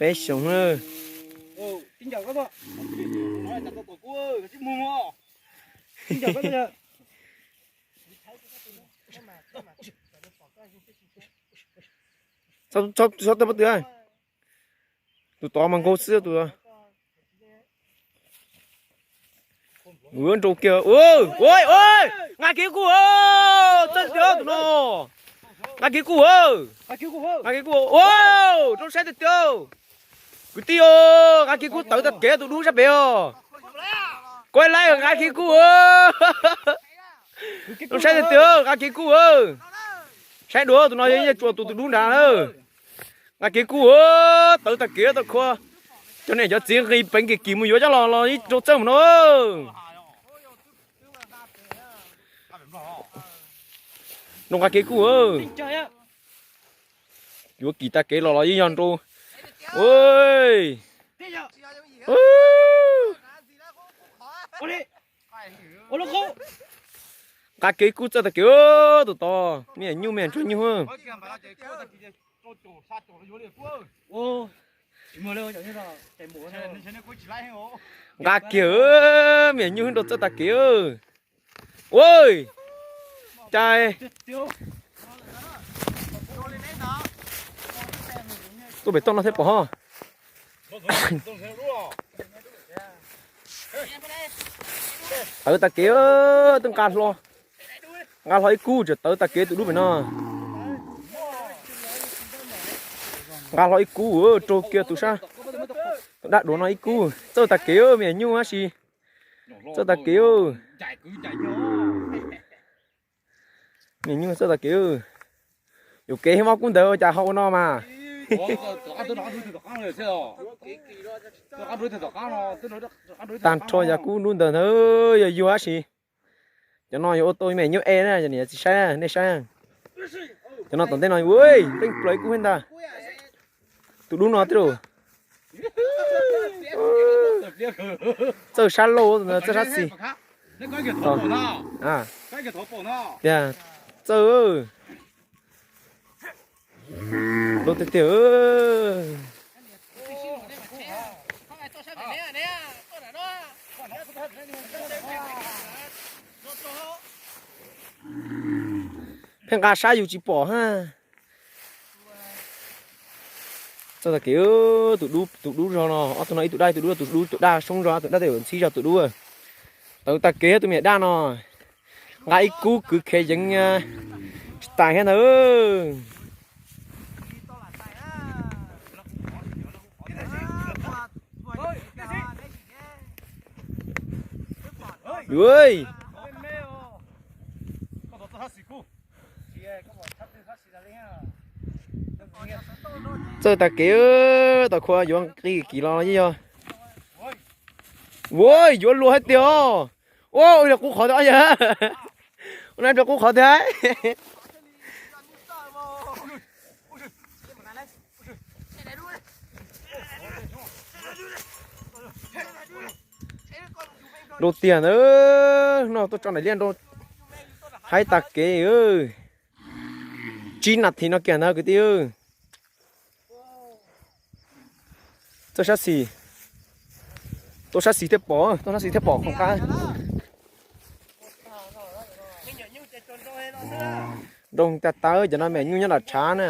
Peb xyoo na. Txhob txhob txhob tawg pob tw. Tus tod mas nkaug xwb tus. Nrau kiag. Nqa kiag kuj. Txawj tiag tus no. Nqa kiag kuj. Nqa kiag kuj. Rau saib tiag tiag. Kwv tij, nqa kiag kuj tawv tag kev tus dub sab pem os. Kuv laib nqa kiag kuj. Rau saib tiag tiag nqa kiag kuj. Saib dua tus no yog tsuas tus tus dub nrad na. Nqa kiag kuj. Tawv tag kev tau khua. Cov niam cov txiv nqis peev kiag kis mus yuav coj los los ib rau txawj mus no. Nrau nqa kev kuj. Yuav kis tag kev los los yeej yog nrau. Nqa kev kuj txawj tag kev tus tod, me nyuj me ntsuag nyuj. Nqa kiag, me nyuj nrau txawj tag kev. Ua cas tuaj pem toj no thiab pom ho. Tawv tag kev, twb nqa hlo, nqa hlo ib kub tseem tawv tag kev tus dub pem no. Nqa hlo ib kub, raug kiag tus sab, tus dab duav no ib kub, txawj tag kev me nyuj tab sis. Txawj tag kev. Me nyuj txawj tag kev. Yuam kev thiab mob kub ntawd ua cas ho ua no mas. Tag nrho yog kub dub ntawd ntag, yog yuag tab sis. Cov no yuav ua tau me nyuj e na, niam txiv saib, nej saib. Cov no tom ntej no, pheej plaws ib kub thiab ntag. Tus dub no tij laug. Txawj sab laug, txawj sab xis. Tiag, txawj. Laug tiag tiag. Pheej nqa sab yus tsis pom ha. Txawj tag kev, tus dub, tus dub zog no, ob tug no ib tug daj ib tug dub, tus dub tus daj soob zog, tus daj tej ntxhib zog tus dub. Tawv tag kev tus me nyuam daj no, nqa ib kub kwv khev yeev tsis tas thiab ntag. Txawj tag kev, tom khua yuav nqi kis los yeej yog. Ua yuav luag hais tiag. Ua, ua qub qhov tiag yog. Ua no qub qhov tiag. Nrau tiag ntawd, no tuaj tso daim liaj nrau haib tag kev. Tsib nas this no kiag ntawd kwv tij. Tuaj sab xis, tuaj sab xis thiaj pom, tuaj sab xis thiaj pom qhov qab. Nrau tag tawv, cov no me nyuj nyob nram tshav na.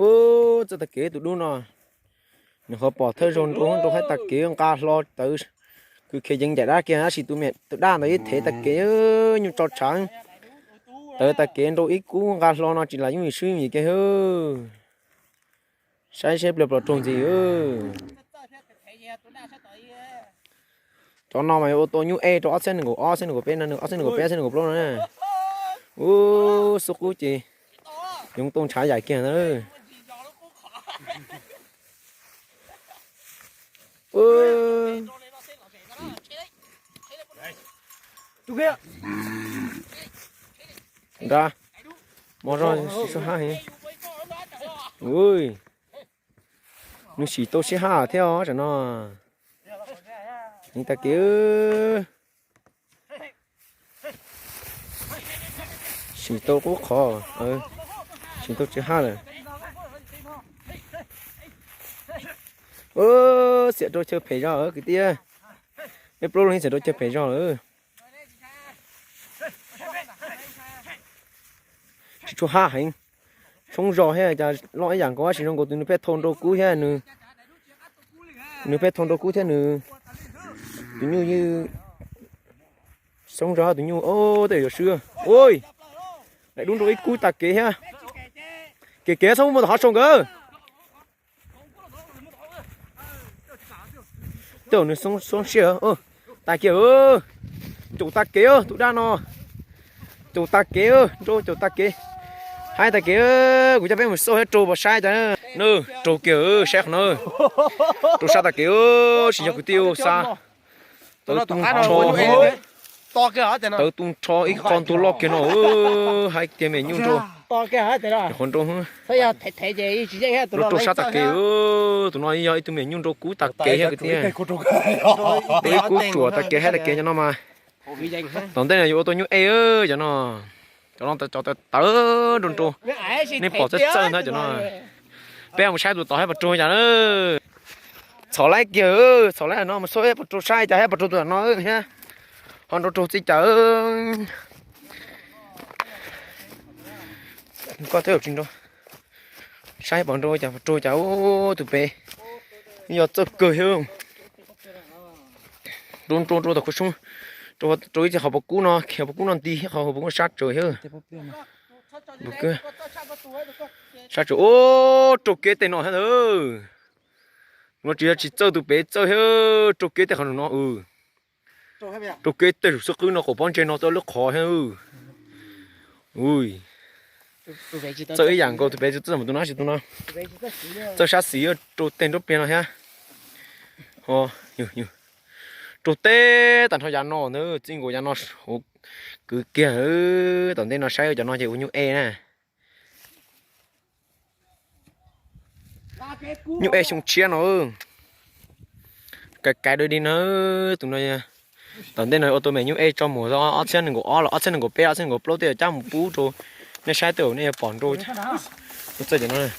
Ub, txawj tag kev tus dub no. Nws qhov pom thawj zaug nrau nrau haib tag kev nqa hlo tawv, kwv khev yeev ncaim dab kiag tab sis tus me tus daj ntawd ib thev tag kev nyuj tso tshav. Tawv tag kev nrau ib kub nqa hlo no tsis lam yooj yim swb yim kiag. Saib seb pliag plos raug ntxiv. Cov no mas yuav ua tau nyuj ej rau ob txhiab nees nkaum ob, ob txhiab nees nkaum peb no, ob txhiab nees nkaum peb, ob txhiab nees nkaum plaub no na. Ub, xub qub ces yoov tau ntshav yaim kiag na. Nra, mos zog sib sab hab heev. Ui. Nws sim tau sib haj thiab os tam no. Heev tag kev. Sim tau qub qhov, sim tau tsis haj lawm. Xiam rau chaw phem zog kwv tij. Peb plaub leeg xiam rau chaw phem zog lawm. Tsis tshua haj heev. Tshoob zog thiab cas loj ib yam nkaus, tab sis zoo nkaus tus nws pheej thau nrau kub thiab nws, nws pheej thau nrau kub thiab nws, tus nyuj yeej xoob zog tus nyuj. Tej yuav swb. Ui, daim dub nrau ib kub tag kev thiab. Kev kev txhob muaj tom qhov sau nkawd. Tej nws xoob siab. Tag kiag. Caum tag kev tus dab no. Caum tag kev, nrau caum tag kev. Haib tag kev. Kuv coj peb mus xauj thiab rau pom saib cas. Nws rau kiag saib qhov no. Rau sab tag kev, tsis yog kwv tij xa. Tawv tu nrho, tawv tu nrho ib qho ntuag loj kiag no. Haib tiag me nyuj nrau. Qhov nrau, nrau rau sab tag kev. Tus no yog ib tug me nyuj nrau kub tag kev thiab kwv tij. Ib kub tsuam tag kev haib tag kev cov no mas. Tom ntej no yuav ua tau nyuj ej cov no. Cov no cov tawv tawv nrau nrau. Nej pom txawj txawj ntag cov no. Peb mus saib tus tod thiab puas raug cas na. Txhom laib kiag, txhom laib no mus xauj puas raug saib cas thiab puas raug tus no thiab. Ho nrau raug txij cas. Koj twb tsis nrau. Saib puas nrau cas, puas raug cas tus pem. Yog txawj kawg thiab. Nrau nrau nrau tom khuv xoob. Rau ib txhia qhov pob kub no, qhov pob kub no nti, qhov pob kub sab tsawv thiab. Sab tsawv, ub, rau kev tej no thiab ntag. No tsis yog tsis txawj tus pem txawj thiab, rau kev tej qhov no. Rau kev tej tus xub qwb no qaum pob ntseg no txawj lub qhov thiab. Txawj ib yam nkaus tus pem txawj mus tus no tsis tus no. Txawj sab xis rau tej nruab pliag no thiab. Rau teb tag nrho yav no ntag, txij nkaus yav no hauv kwv kiag. Tom ntej no saib cov no ces ua nyuj ej na. Nyuj ej xyoo tshiab no. Kais kais dua dig na. Tus no, tom ntej no ua tau me nyuj ej tso mus ob txhiab nees nkaum ob los ob txhiab nees nkaum peb, ob txhiab nees nkaum plaub tej cab mus pub rau nej saib tej zaum nej yuav pom nrau. Txawj cov no.